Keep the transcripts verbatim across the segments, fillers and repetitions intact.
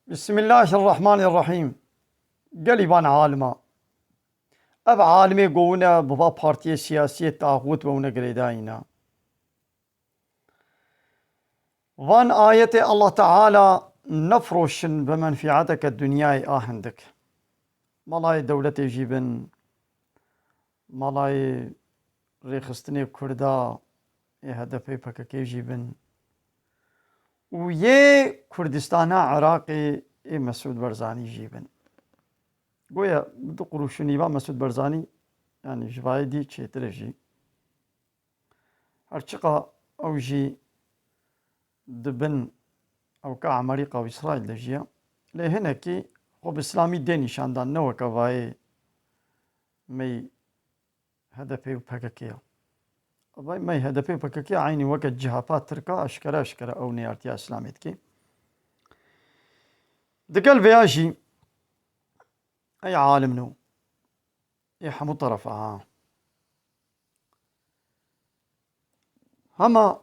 Bismillahirrahmanirrahîm. Gelî van alima. Ev alimê govine bi va partiyê siyasiyê taxût ve wine girêdayîna. Van ayetê Allah Teala nefroşin bi menfiateke dinyayê a hindik. Malayê dewletê jî bin, malayê rêxistinê Kurda ê H D P P K K jî bin û yê Kurdistana Iraqê ê Mesûd Barzanî jî bin. Goya du qurûşinî va Mesûd Barzanî, yani ji vayê dî çêtir e jî. Her çiqa ew jî di bin ewka Amerîka û Îsraîl de jiya. Lê hinekî xwe bi Îslamî dê nîşan dan, ne weke vayê mey H D P û P K K ya. Vay mey H D P û P K K eynî weke cihapa Tirka eşkere eşkere ew neyartiya Îslamê dike. Digel vêya jî ey alim no. Ê hemû terefa ha. Hema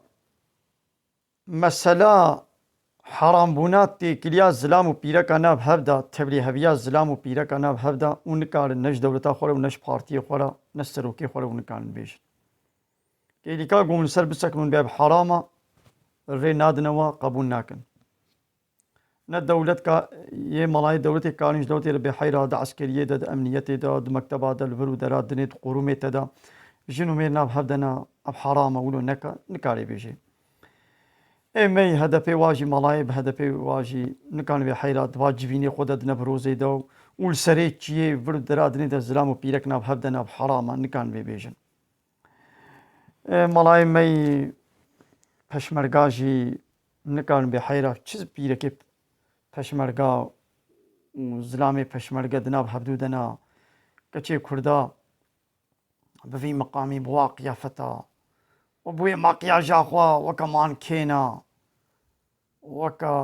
mesela herambûna têkiliya zilam û pîreka nav hev de, tevlîheviya zilam û pîreka nav hev de û nikarin ne ji dewleta xwe re û ne ji partiyê xwe re, ne serokê xwe re û nikarin bêjin. Kêlîka ku hûn li ser bisekinin bê ev herama, rê nadine we, qebûl nakin. Ne dewlet ka, yê malayê dewletê karin ji dewletê re bê heyra di eskeriyê de, di emniyetê de, di mekteba de, li vir û dera dinê, di qurûmê te de. Jin û mêr nav hev de ne, ev herama, wilo neka, nikarê bêjê. Ê mey H D P wa jî malayê bi H D P wa jî nikan vê heyra di va civînê xwe de di nevrozê de û li serê çiyê vir û dera dinê de zilam û pîrek nav hev de ne, ev herama, nikan vê bêjin. Ê, malayê me yî peşmerga jî nikarin bê heyra çi pîrekê peşmerga û zilamê peşmerge di nav hevdû de na keçê Kurda bi vî miqamî, bi wa qiyafeta û bi wê makyaja xwe weke mankêna, weke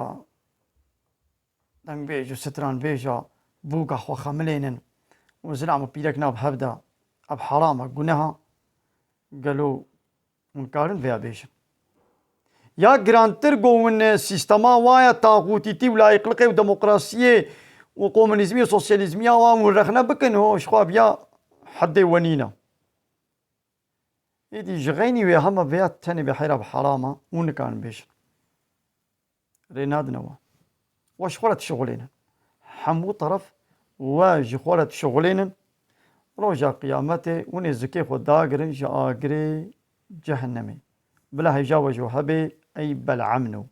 dengbêj û stranbêja bûka xwe xemilênin û zilam û pîrek nav hev de, ev heram e, guneh e, gelo hûn karin vêya bêjin? Ya girantir go hûn sîstema wa ya taxûtîtî û layîqliqê û demokrasiyê û komunîzmî û sosyalîzmiya wan hûn rexne bikin, ho ji xwe viya heddê we nîne. Êdî ji xeynî wê hema vêya tenê bê heyra bi heram e, hûn nikarin bêjin. Rê nadine we. We ji xwe re dişixulênin. Hemû teref we ji xwe re dişixulênin. Roja qiyametê hûn ê zikê xwe dagirin ji agirê cehennemê. Bila hêja we ji we hebê, ey bel'emno.